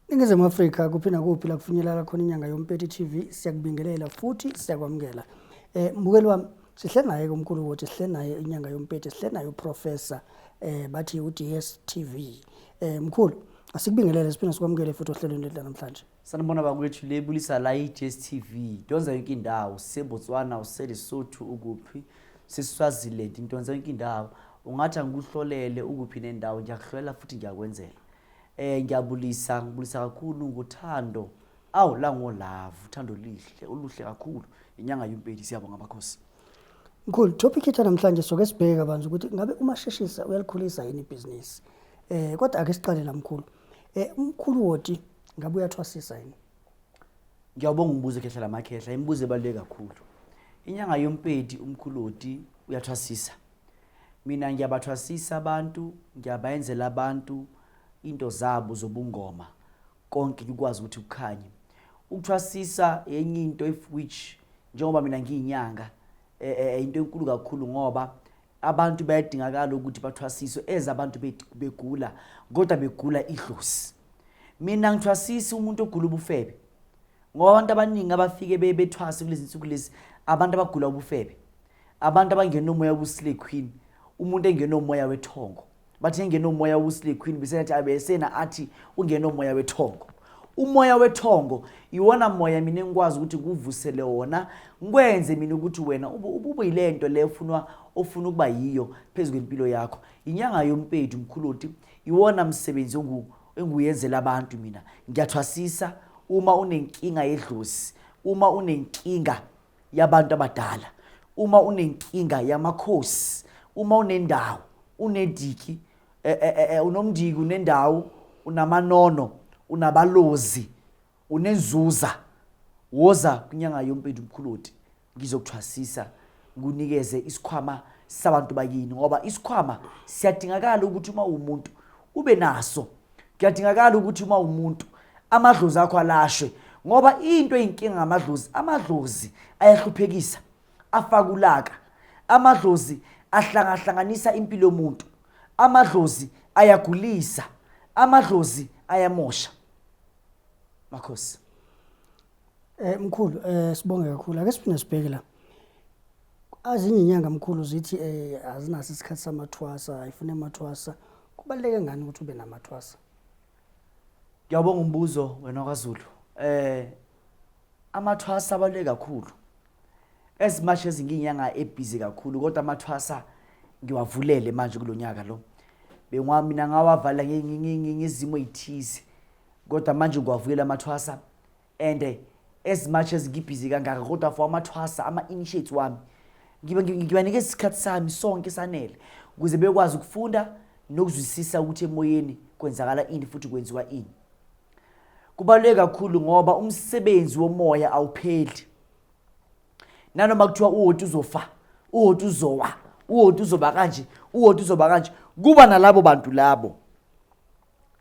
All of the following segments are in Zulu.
Ningizimu Afrika kuphi nakuphi la kufinyelela khona inyanga yompeti TV, siyakubingelela futhi siyakwamukela. Mbukeli wami, sihle naye kumkhulu wothi, sihle naye inyanga yompeti, sihle naye uprofessor, bathi uDSTV. Mkhulu, asikubingelele siphinde sikwamukele futhi ohlelweni lethu namhlanje. Sanibona bakwethu, lebulisa la i-DSTV. Donza yonke indawo, useBotswana, useLesotho, ukuphi, seSwaziland, intonza yonke indawo. Ungathi angikuhlolele ukuphi nendawo, ngiyakuhlolela futhi ngiyakwenzela. Ngiyabulisa, ngibulisa kakhulu ngothando. Awu la ngolove, uthando lihle, oluhle kakhulu. Inyanga yompedi, siyabonga amakhosi. Mkhulu, topic yethu namhlanje soke sibheke kabanzi ukuthi ngabe umasheshisa uyalikhulisa yini ibhizinisi. Kodwa ake siqale la mkhulu. Umkhulu Woti ngabe uyathwasisa yini? Ngiyabonga umbuzo khehla lamakhehla, imibuzo ebaluleke kakhulu. Inyanga yompedi umkhulu Woti uyathwasisa. Mina ngiyabathwasisa abantu, ngiyabayenzela abantu into zabo zobungoma. Konke kukwazi ukuthi kukhanye. Ukuthwasisa enye into if which njengoba mina ngiyinyanga into enkulu kakhulu ngoba abantu bayadingakala ukuthi bathwasiswe eza abantu begula kodwa begula idlozi. Mina ngithwasisa umuntu ogula ubufebe. Ngoba abantu abaningi abafike bethwase kulezi nsuku lezi abantu abagula ubufebe. Abantu abangena umoya wobuslay queen, umuntu engena umoya wethongo. Bathi engena umoya wobuslay queen bese athi abesena athi ungena umoya wethongo. Umoya wethongo iwona moya mina engikwazi ukuthi ngikuvusele wona, ngikwenze mina ukuthi wena ube yilento le ofuna ukuba yiyo phezu kwempilo yakho. Inyanga yompedi umkhuloti iwona msebenzi enguyenzela abantu mina. Ngiyathwasisa uma unenkinga yedlozi, uma unenkinga yabantu abadala, uma unenkinga yamakhosi, uma unendawo, unediki, unomndiki, unendawo, unamanono, unabalozi, unenzuza, woza kwinyanga yompedi umkhuloti ngizokuthwasisa ngikunikeze isikhwama sabantu bakini, ngoba isikhwama siyadingakala ukuthi uma umuntu ube naso. Kuyadingakala ukuthi uma umuntu amadlozi akho alashwe, ngoba into eyinkinga ngamadlozi, amadlozi ayahluphekisa, afaka ulaka, amadlozi ahlangahlanganisa impilo yomuntu, amadlozi ayagulisa, amadlozi ayamosha. Makhosi. Mkhulu, sibonge kakhulu. Ake siphinde sibheke la. Azinye inyanga mkhulu zithi azinaso isikhathi samathwasa, ayifune amathwasa. Kubaluleke ngani ukuthi ube namathwasa? Ngiyabonga umbuzo wena kaZulu. Amathwasa abaluleke kakhulu. As much as ngiyinyanga ebhizi kakhulu kodwa amathwasa ngiwavulele manje kulonyaka lo. Bengwa mina ngawavala ngezimo ezithize. Kodwa manje ngiwavulela amathwasa and as much as ngibhizi kangaka kodwa for amathwasa ama-initiates wami ngibanikeza isikhathi sami sonke sanele ukuze bekwazi ukufunda nokuzwisisa ukuthi emoyeni kwenzakala ini futhi kwenziwa ini. Kubaluleke kakhulu ngoba umsebenzi womoya awupheli. Nanoma kuthiwa uwoti uzofa, uwoti uzowa, uwoti uzoba kanje, uwoti uzoba kanje, kuba nalabo bantu labo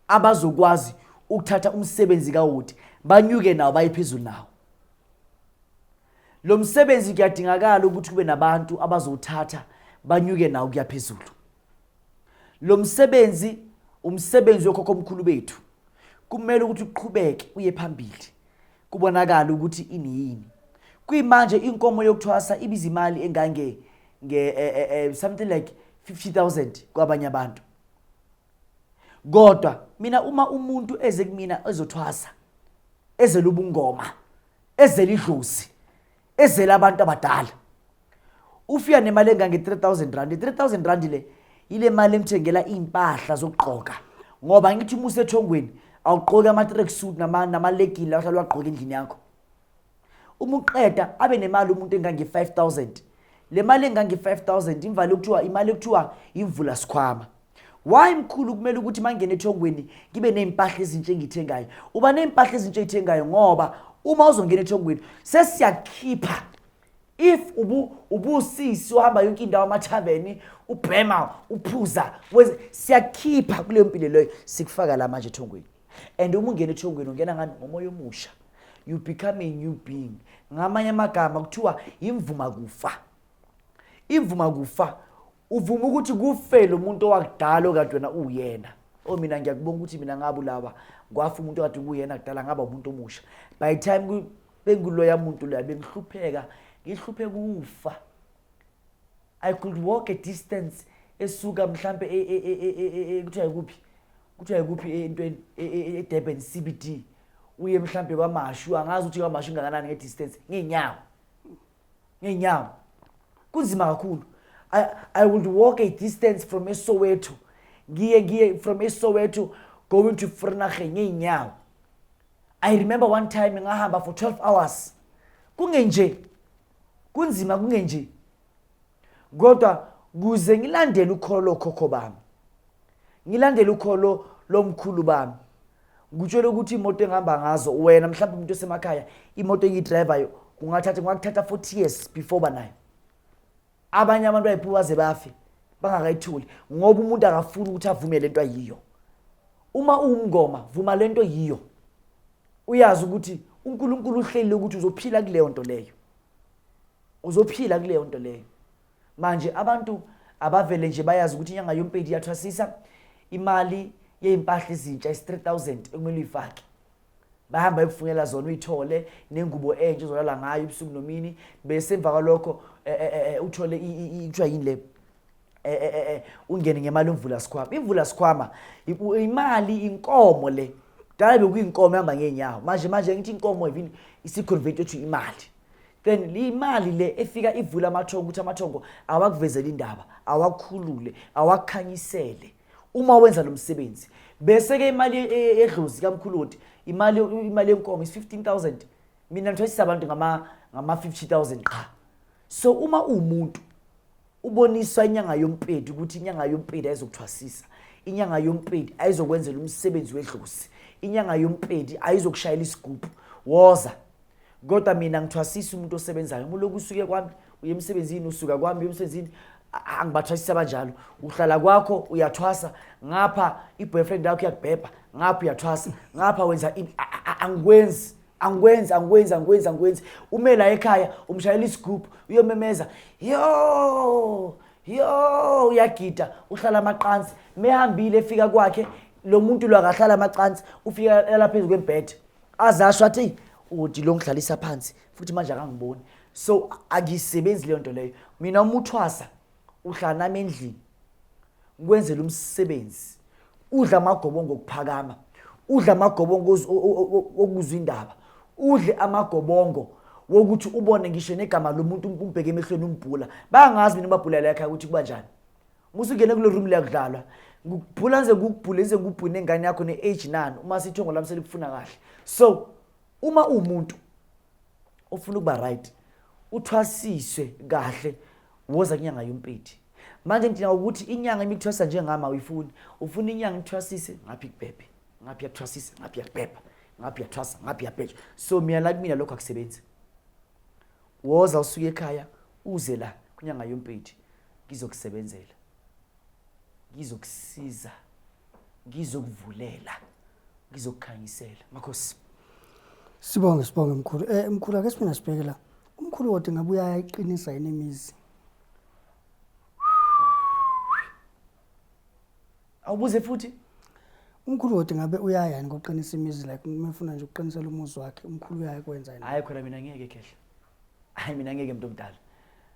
abazokwazi ukuthatha umsebenzi kawoti banyuke nawo baye phezulu nawo. Lo msebenzi kuyadingakala ukuthi kube nabantu abazowuthatha banyuke nawo kuya phezulu. Lo msebenzi umsebenzi wokhokhomkhulu bethu, kumele ukuthi uqhubeke uye phambili, kubonakala ukuthi ini yini. Kuyimanje inkomo yokuthwasa ibiza imali engange nge something like 50,000 kwabanye abantu. Kodwa mina uma umuntu eze kumina ezothwasa, ezela ubungoma, ezela idlozi, ezela abantu abadala, ufika nemali engange 3000 rand. 3000 rand le ile mali emthengela impahla zokugqoka, ngoba ngithi uma usethongweni awugqoki ama-track suit nama-legging la ohlala wagqoka endlini yakho. Uma uqeda abe nemali umuntu engange 5000. Le mali engange 5000 imvale kuthiwa imali ekuthiwa imvula sikhwama. Why mkhulu kumele ukuthi mangene ethongweni ngibe nezimpahla ezintsha engithengayo? Uba nezimpahla ezintsha ezithengayo ngoba uma uzongena ethongweni sesiyakhipha. If ubusisi uhamba yonke indawo amathaveni, ubhema, uphuza, siyakhipha kuleyo mpilo leyo, sikufaka la manje ethongweni. And uma ungena ethongweni ungena ngani? Ngomoya omusha. You become a new being. Ngamanye amagama kuthiwa imvuma kufa. Imvuma kufa, uvuma ukuthi kufe lo muntu owakudala okade wena uwuyena. Oh, mina ngiyakubonga ukuthi mina ngabulawa, kwafa umuntu okade kuyena kudala, ngaba umuntu omusha. By time benguloya muntu loya, bengihlupheka, ngihlupheka ukufa. I could walk a distance esuka mhlambe kuthiwa ikuphi, kuthiwa ikuphi entweni, eDurban CBD, uye mhlambe kwaMashu, angazi ukuthi kwaMashu ingakanani ngedistance, ngeenyawo, ngeenyawo, kunzima kakhulu. I would walk a distance from eSoweto, ngiye from eSoweto going to Vereeniging ngeenyawo. I remember one time ngahamba for 12 hours, kungenje kunzima, kungenje, kodwa kuze ngilandele ukholo lokhokho bami, ngilandele ukholo lomkhulu bami. Ngutshela ukuthi imoto engihamba ngazo wena, mhlawumbe umuntu osemakhaya, imoto engiyidrivayo kungakuthatha 40 years before banayo. Abanye abantu bayiphuwa baze bafe bangakayitholi, ngoba umuntu akafuni ukuthi avume lento ayiyo. Uma uwumngoma, vuma lento yiyo, uyazi ukuthi uNkulunkulu uhlelile ukuthi uzophila kuleyo nto leyo, uzophila kuleyo nto leyo. Manje abantu abavele nje bayazi ukuthi inyanga yompedi iyathwasisa, imali yezimpahla ezintsha is 3000 ekumele uyifake, bahamba yokufunela zona, uyithole nengubo entsha ozolala ngayo ubusuku nomini, bese emva kwalokho uthole kuthiwa yini le, ungene ngemali yomvula sikhwama. Imvula sikhwama imali, inkomo le. Kudala bekuyinkomo ehamba ngeenyawo, manje ngithi inkomo even isi-convert to imali. Then imali le efika ivula amathongo, ukuthi amathongo awakuvezele indaba, awakhulule, awakhanyisele uma wenza lo msebenzi. Bese-ke imali edlozi kamkhuloti, imali yenkomo is 15,000. Mina ngithwasisa abantu ngama-50,000 qha. So uma uwumuntu uboniswa inyanga yompedi ukuthi inyanga yompedi ayizokuthwasisa, inyanga yompedi ayizokwenzela umsebenzi wedlozi, inyanga yompedi ayizokushayela isigubhu, woza. Kodwa mina ngithwasisa umuntu osebenzayo. Uma uloku usuke kwami uye emsebenzini, usuka kwami uye emsebenzini, angibathwasisi abanjalo. Uhlala kwakho uyathwasa, ngapha i-boyfriend yakho iyakubhebha, ngapha uyathwasa, ngapha wenza ini. Angikwenzi, angikwenzi, angikwenzi, angikwenzi, angikwenzi. Ume la ekhaya umshayela isigubhu, uyomemeza yo yo, uyagida, uhlala amaqansi. Mehambile, efika kwakhe lo muntu lo, akahlala amacansi, ufika lala phezu kwembhede, azasho athi uthi lo ngihlalisa phansi futhi manje akangiboni. So akisebenzi leyo nto leyo. Mina uma uthwasa, uhlala nami endlini, ngikwenzela umsebenzi, udla amagobongo okuphakama, udla amagobongo okuzwa indaba, udle amagobongo wokuthi ubone ngisho negama lomuntu, umbheke emehlweni, umbhula. Bayangazi mina ubabhula la ekhaya ukuthi kuba njani. Musungene kule room liyakudlalwa, ngikubhula nze, ngikubhule nze, ngikubhule nengane yakho ne-age nani, uma sithongo lami selikufuna kahle. So uma uwumuntu ofuna ukuba right, uthwasiswe kahle, woza kunyanga yompedi. Manje ngidinga ukuthi inyanga imikuthwasisa njengami awuyifuni, ufuna inyanga ikuthwasise ngaphi, ikubhebhe ngaphi, iyakuthwasisa ngaphi, iyakubhebha ngaphi, iyathwasa ngaphi, iyabhejwa. So mina la kumina lokho akusebenzi. Woza usuke ekhaya uze la kwinyanga yompedi, ngizokusebenzela, ngizokusiza, ngizokuvulela, ngizokukhanyisela, makhosi. Sibonge, sibonge mkhulu. Mkhulu, ake siphinda sibheke la. Umkhulu kodwa ngabe uyayiqinisa yini imizi? Awubuze futhi. Umkhulu kodwa ngabe uyaya yini koqinisa imizi, like uma efuna nje ukuqinisela umuzi wakhe, umkhulu uyaya kwenza yini? Hayi khona mina ngeke, khehla. Hayi mina ngeke, mntu omdala.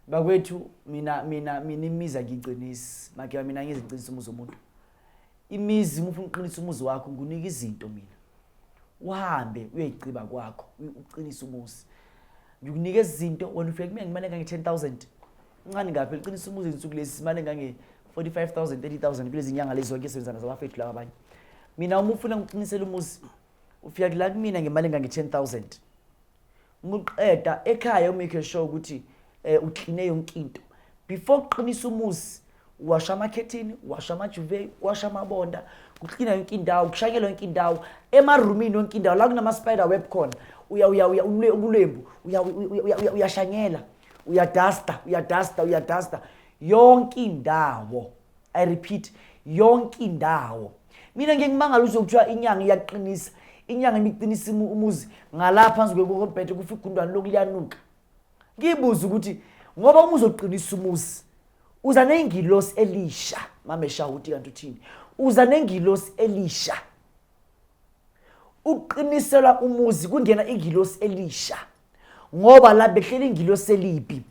Bakwethu, mina imizi angiyiqinisi. Make mina ngize ngiqinise umuzi womuntu. Imizi, uma ufuna ukuqinisa umuzi wakho, ngunika izinto mina. Uhambe uyayiciba kwakho, uqinise umuzi. Ngikunika izinto, wena ufike kumina ngimali engange 10,000. Incane ngaphi liqinisa umuzi insuku lezi, imali engange 45,000, 30,000 kulezi nyanga lezi zonke esebenza nazo abafethu laba abanye. Mina uma ufuna ngiqinisele umuzi, ufika la kumina ngemali engange 10,000. Ngiqeda ekhaya umake sure ukuthi ukline yonke into. Before uqinisa umuzi, uwasha amakhethini, uwasha amajuve, uwasha amabonda, kuklina yonke indawo, kushanyelwa yonke indawo, emarumini yonke indawo la kunama spider web khona, uya uya uya ubulembu, uya uyashanyela, uyadasta, uyadasta, uyadasta yonke indawo. I repeat, yonke indawo. Mina ngeke ngimangala uzokuthiwa inyanga iyaqinisa, inyanga imiqinisa umuzi, ngalapha phansi kombhede kufa igundwane lokuliyanuka. Ngibuza ukuthi ngoba uma uzoqinisa umuzi uza nengilosi elisha, mame shawuti, kanti uthini? Uza nengilosi elisha. Uqiniselwa umuzi kungena ingilosi elisha. Ngoba la behleli ingilosi elibi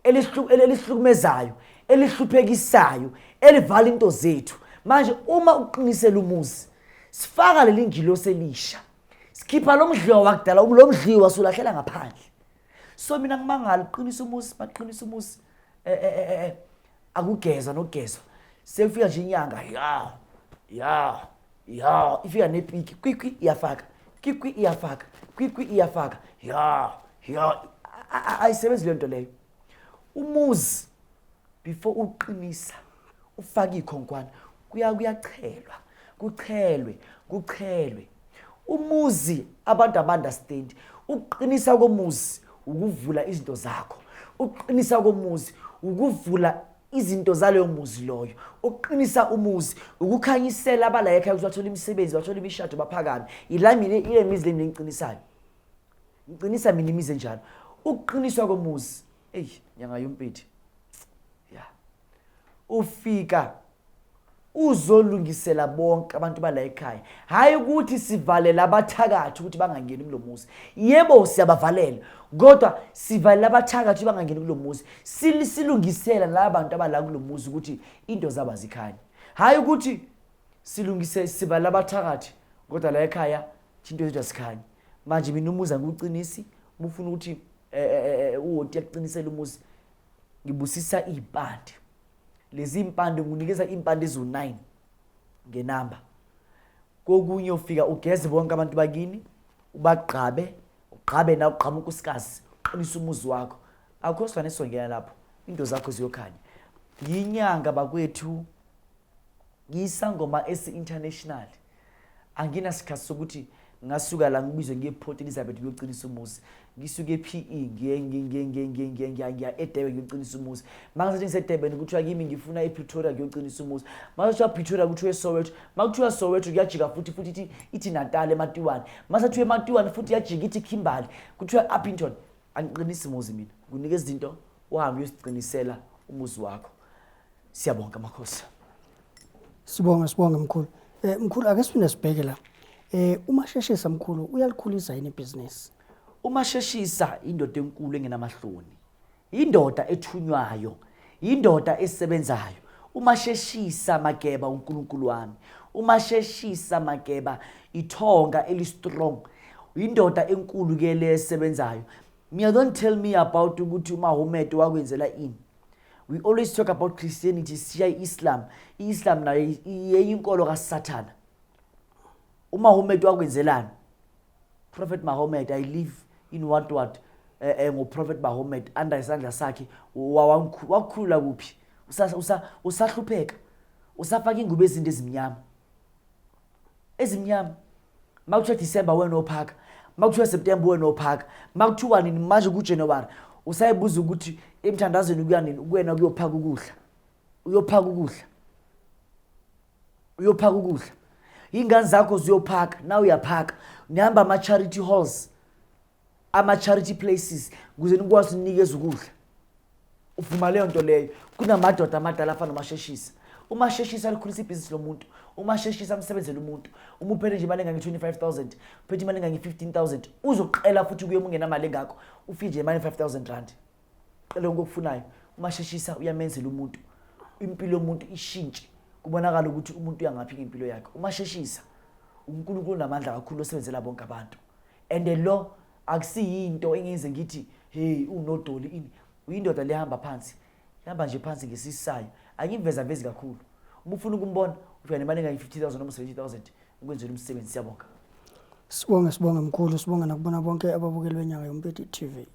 elihlukumezayo, elihluphekisayo, elivala into zethu. Manje uma uqinisela umuzi, sifaka leli ngilosi elisha. Sikhipha lo mdliwa wakudala, lo mdliwa sulahlela ngaphandle. So mina ngimangala uqinisa umuzi, baqinisa umuzi. Akugezwa nokugezwa. Sekufika nje inyanga ya ya ya ifika nepiki kwikwi iyafaka kwikwi iyafaka kwikwi iyafaka ya ya ayisebenzi le nto leyo. Umuzi before uqinisa ufake ikhonkwane kuyachelwa kuchelwe kuchelwe umuzi. Abantu aba-understand ukuqinisa komuzi ukuvula izinto zakho, ukuqinisa komuzi ukuvula izinto zaleyo muzi loyo, ukuqinisa umuzi ukukhanyisela abala ekhaya ukuthi bathole imisebenzi, bathole imishado, baphakame. Ila mina ile mizi le mina engiqinisayo, ngiqinisa mina imizi enjalo. Ukuqiniswa komuzi, eyi nyanga yompethu ya ufika uzolungisela bonke abantu bala ekhaya. Hayi ukuthi sivalela abathakathi ukuthi bangangeni kulo muzi. Yebo siyabavalela, kodwa sivalela abathakathi bangangeni kulo muzi, silungisela laba bantu abala kulo muzi ukuthi into zabo azikhanye. Hayi ukuthi silungise sivalela abathakathi kodwa la ekhaya into zethu azikhanye. Manje mina umuzi angiwuqinisi. Uma ufuna ukuthi uwoti yakuqinisela umuzi, ngibusisa iy'mpande. Lezi iy'mpande ngunikeza iy'mpande eziwu-9 ngenamba. Kokunye ufika ugeze bonke abantu bakini, ubagqabe, ugqabe nawe, ugqame unkosikazi, uqinise umuzi wakho. Akukho silwane esizongena lapho, into zakho ziyokhanya. Ngiyinyanga bakwethu, ngiyisangoma esi-international. Anginasikhathi sokuthi ngasuka la ngibizwe ngiye ePort Elizabeth ngiyoqinisa umuzi, ngisuke e-PE ngiye ngiya eDurban ngiyoqinisa umuzi. Mangisathi ngiseDurban kuthiwa kimi ngifuna ePretoria ngiyoqinisa umuzi. Makuthiwa Pretoria kuthiwa eSoweto, makuthiwa Soweto kuyajika futhi futhi ithi Natal eMatiwane. Masathiwa eMatiwane futhi iyajika ithi Kimberley, kuthiwa Upington. Angiqinisi umuzi mina, kunikeza izinto uhambe uyosiqinisela umuzi wakho. Siyabonga makhosi. Sibonga, sibonga mkhulu. Mkhulu ake siphinde sibheke la. Umasheshisa mkhulu uyalikhulisa yini ibhizinisi? Umasheshisa indoda enkulu engenamahloni. Indoda ethunywayo, indoda esebenzayo. Umasheshisa Mageba uNkulunkulu wami. Umasheshisa Mageba ithonga eli strong. Indoda enkulu ke le esebenzayo. Mina don't tell me about ukuthi uMahomet wakwenzela ini. We always talk about Christianity, siya i-Islam. I-Islam nayo iyinkolo kaSathana. uMahomet wakwenzelani? Prophet Mahomet, I live in what what ngo-Prophet Mahomet under isandla sakhe wakukhulula kuphi? Usahlupheka. Usafaka ingubo ezinto ezimnyama. Ezimnyama. Makuthiwa December wena ophaka. Makuthiwa September wena ophaka. Makuthiwa nini manje kuJanuary usayibuza ukuthi emthandazweni kuya nini kuwena kuyophaka ukudla. Uyophaka ukudla. Uyophaka ukudla. Ingane zakho ziyophaka, nawe uyaphaka. Nihamba ama charity halls, ama charity places ukuze nikwazi ukunikeza ukudla. Uvuma leyo nto leyo. Kunamadoda amadala afana nomasheshisa. Umasheshisa alikhulisa ibhizinisi lomuntu. Umasheshisa amsebenzele umuntu. Uma uphethe nje imali engange-25,000, uphethe imali engange-15,000, uzoqela futhi kuye uma ungenamali engakho, ufike nje imali 5,000 rand. Qela konke okufunayo. Umasheshisa uyamenzela umuntu. Impilo yomuntu ishintshe. Kubonakala ukuthi umuntu uyangaphi ngempilo yakhe. Umasheshisa uNkulunkulu unamandla kakhulu osebenzela bonke abantu. And lo akusiyinto engenze ngithi hey unodoli ini. Uyindoda lehamba phansi. Ihamba nje phansi ngesisayo. Angiveza vezi kakhulu. Uma ufuna ukumbona ufika nemali engange 50,000 noma 70,000 ukwenzela umsebenzi. Siyabonga. Sibonge, sibonge mkhulu, sibonge nakubona bonke ababukeli beNyanga Yompeti TV.